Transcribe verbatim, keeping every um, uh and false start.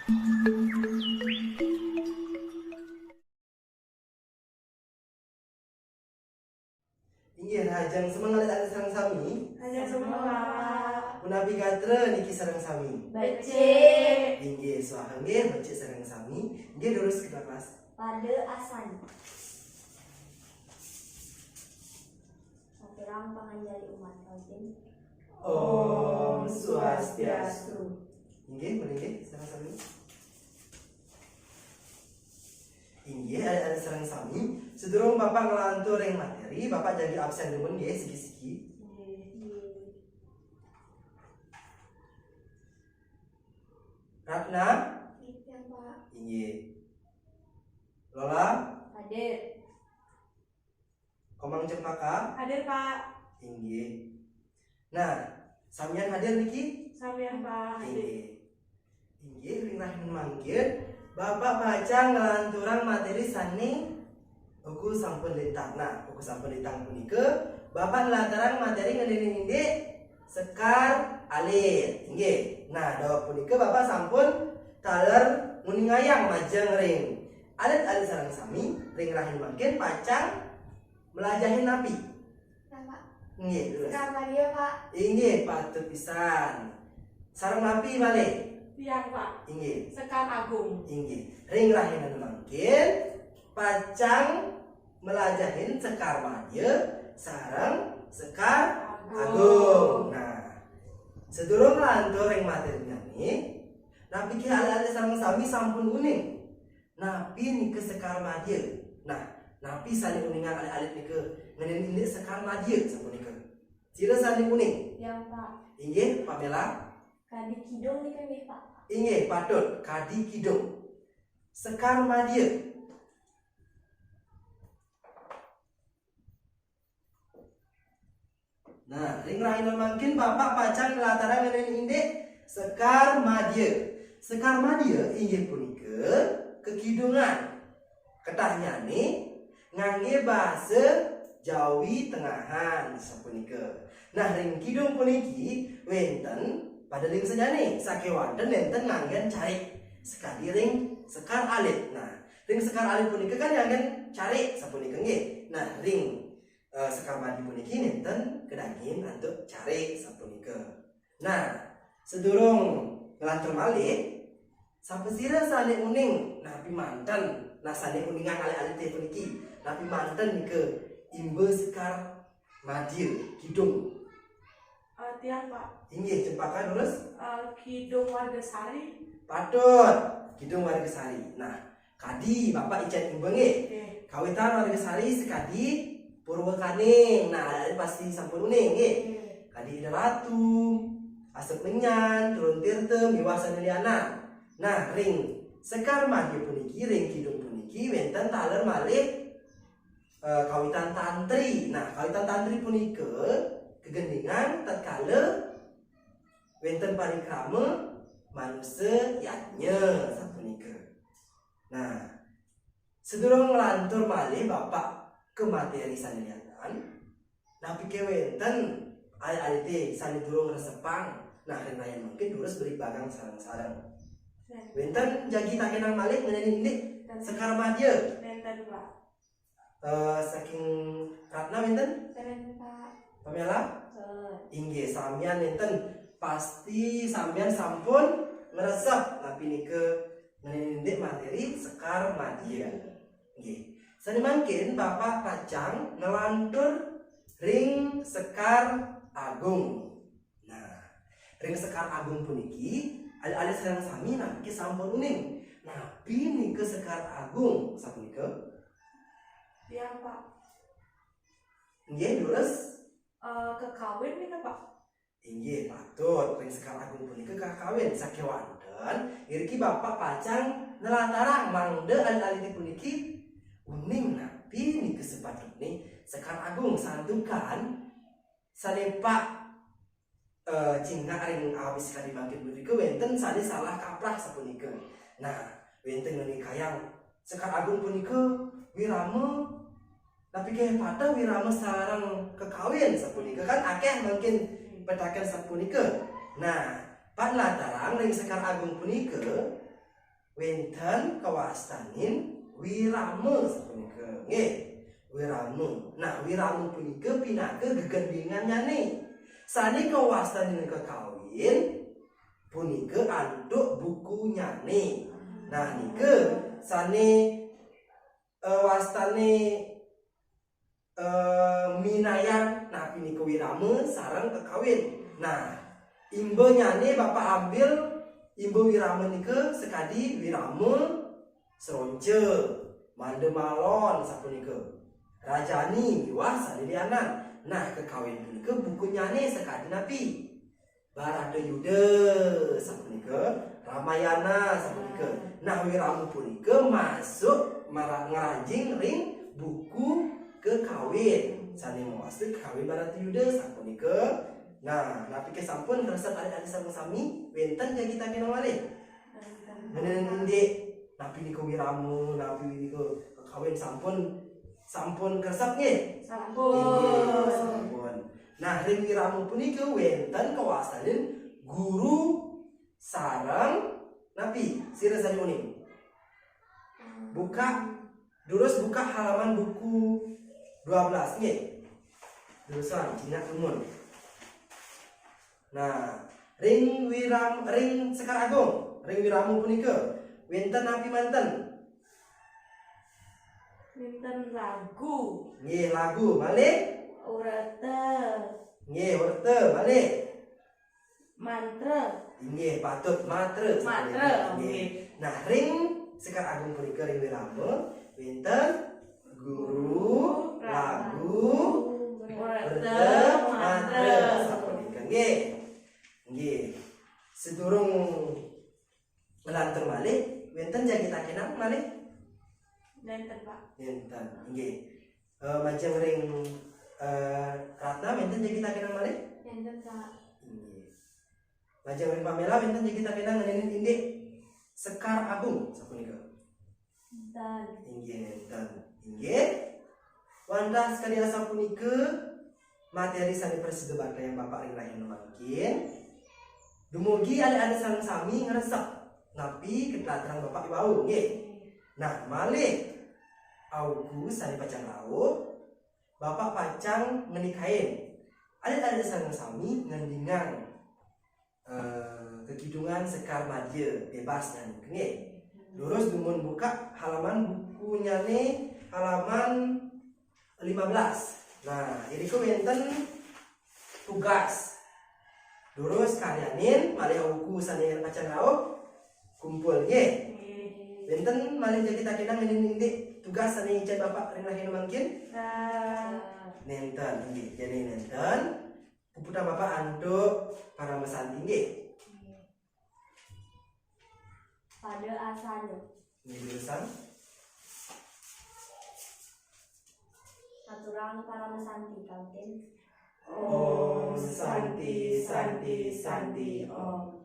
Inggih, rahajeng semangat alit-alit sareng sami. Rahajeng semangat, Pak. Punapi gatra niki sareng sami? Becik. Inggih, swaha nggih, becik sareng sami. Inggih, durus ka kelas. Pada asani. Aturang panganjali umat kalih. Om Swastiastu. Inggih, mriki sareng sami. Inggih, alit-alit sareng sami. Sedurung Bapak nglantur ring materi, Bapak jagi absen dumun nggih, siki-siki. Inggih. Ratna? Inggih, Pak. Inggih. Lola? Hadir. Komang Cempaka? Hadir, Pak. Inggih. Nah, samian hadir niki? Samian, Pak. Hadir. Inggih. Inggih, ring rahina mangkin, Bapak pacang nglanturang materi sane wuku sampun lintang. Nah, wuku sampun lintang punika, Bapak nglanturang materi ngenenin indik sekar alit. Inggih. Nah, daweg punika Bapak sampun taler nguningayang majeng ring alit-alit sareng sami, ring rahina mangkin pacang mlajahin napi? Nah, Pak. Inggih, terus. Sekar madya, Pak. Inggih, patut pisan. Sareng napi malih? Tiang, Pak. Inggih. Sekar agung. Inggih. Ring rahina mangkin pacang mlajahin sekar madya sareng sekar agung. Agung. Nah, sedurung nglantur ring materine, napi ké alit-alit sareng sami sampun uning napi nika sekar madya? Nah, napi sane uningang alit-alit nika ngenenin indik sekar madya sapunika? Sira sane uning? Ya, Pak. Inggih, Pamela? Kadi kidung nika nggih, Pak. Inggih, patut, kadi kidung. Sekar madya. Nah, ring rahina mangkin Bapak pacang nlatarang ngenenin indik sekar madya. Sekar madya inggih punika kekidungan. Ketahnyane ngangge basa Jawi Tengahan sapunika. Nah, ring kidung puniki wenten pada ling sajane, sakewanten nenten nganggen carik. Sakadi ring sekar alit. Nah, ring sekar alit punika kan nganggen carik sapunika nggih. Nah, ring eh, sekar madya puniki nenten kadagingin antuk carik sapunika. Nah, sedurung nglantur malih, sapasira sane uning napi manten, nah, sane uningang alit-alite puniki, napi manten nika imba sekar madya, kidung? Eh, tiang, Pak. Inggih, Cempaka durus. Eh, Kidung Warga Sari. Patut, Kidung Warga Sari. Nah, kadi Bapak icen imba nggih. Nggih. Kawitan Warga Sari sakadi Purwakaning. Nah, alit-alit pasti sampun uning nggih. Nggih. Kadi Ida Ratu, Asep Menyan, Turun Tirta, miwah sane lianan. Nah, ring sekar madya puniki, ring kidung puniki wenten taler malih eh, kawitan tantri. Nah, kawitan tantri punika kegendingan tatkala wenten parikrama manusa yadnya sapunika. Nah, sedurung nglantur malih Bapak ka materi sane lianan, napi ké wenten alit-alite sane durung ngresepang? Nah, ring rahina mangkin durus bligbagang sareng-sareng. Wenten jagi takenang malih ngenenin indik sekar madya? Wenten, Pak. Eh, saking Ratna wenten? Wenten, Pak. Pamela? Wenten. Inggih, samian wenten. Pasti samian sampun ngresep napi nika ngenenin indik materi sekar madya. Inggih. Sane mangkin Bapak pacang nglantur ring sekar agung. Nah, ring sekar agung puniki, alit-alit sareng sami napi ké sampun uning napi nika sekar agung sapunika? Ya, Pak. Inggih, durus. Eh, kekawin nika, Pak. Inggih, patut. Ring sekar agung punika kekawin. Sakewanten iriki Bapak pacang nlatarang mangda alit-alite puniki uning napi nika sepatutne sekar agung, santukan sane Pak eh, cingak ring awis kadi mangkin punika wenten sane salah kaprah sapunika. Nah, wenten ngandikayang sekar agung punika wirama, napi ké pateh wirama sareng kekawin sapunika, kan akeh mangkin pitaken sapunika. Nah, pan latarang ring sekar agung punika wénten kawastanin wirama sapunika. Nggih, wirama. Nah, wirama punika pinaka gegendingannyane. Sane kawastanin kakawin punika antuk bukunyane. Nah, nika sane, eh, wastane, eh, minayang napi nika wirama sareng kakawin. Nah, imbanyane Bapak ambil imba wirama nika sakadi wirama sronca, manda malon sapunika. Rajani miwah sane lianan. Nah, kakawin punika bukunyane sakadi napi? Baratayuda sapunika, Ramayana sapunika. Nah, wirama punika masuk mara-, ngranjing ring buku kakawin. Sane mawasta kakawin Baratayuda sapunika. Nah, napi ke sampun ngresep adik-adik sareng sami? Wenten jagi takenang malih? Ngenenin indik, napi nika wirama, napi nika kakawin sampun, sampun ngresep nggih? Sampun. Inggih, sampun. Nah, ring wirama punika wenten kawastanin guru sareng napi? Sira sami uning. Buka, durus buka halaman buku dua belas nggih. Durusang, jingat dumun. Nah, ring wiram-, ring Sekar Agung, ring wirama punika wenten napi manten? Wenten lagu. Nggih, lagu. Malih? Werta. Nggih, werta. Malih? Mantra. Inggih, patut, matra. Matra, nggih. Nggih. Nah, ring Sekar Agung punika ring wirama wenten guru, lagu, werta, matra. Sapunika nggih. Nggih. Sedurung nglantur malih, wenten jagi takenang malih? Nenten, Pak. Nenten, nggih. Eh, majeng ring, eh, Ratna, wenten jagi takenang malih? Nenten, Pak. Nggih. Majeng ring Pamela, wenten jagi takenang ngenenin indik Sekar Agung sapunika? Nenten. Inggih, nenten. Inggih. Wantah sakadi asapunika materi sane prasida baktayang Bapak ring rahina mangkin. Dumugi adik-adik sareng sami ngresep napi katlatarang Bapak iwau, nggih. Nah, malih auku sane pacang rauh, Bapak pacang ngenikain adik-adik sareng sami ngendingang, eh, kekidungan Sekar Madya bebas nyanika, nggih. Durus dumun buka halaman bukunyane, halaman lima belas. Nah, irika wenten tugas. Durus karyanin malih auku sane pacang rauh kumpul, nggih. Nggih. Wenten malih jagi takenang ngenenin indik tugas sane icen Bapak ring rahina mangkin? Nah. Nenten, nggih. Jani nenten. Puputang Bapak antuk paramasanti, nggih. Pada asana. Nggih, durusang. Aturang paramasanti, Kantin. Om Santi, Santi, Santi, Om.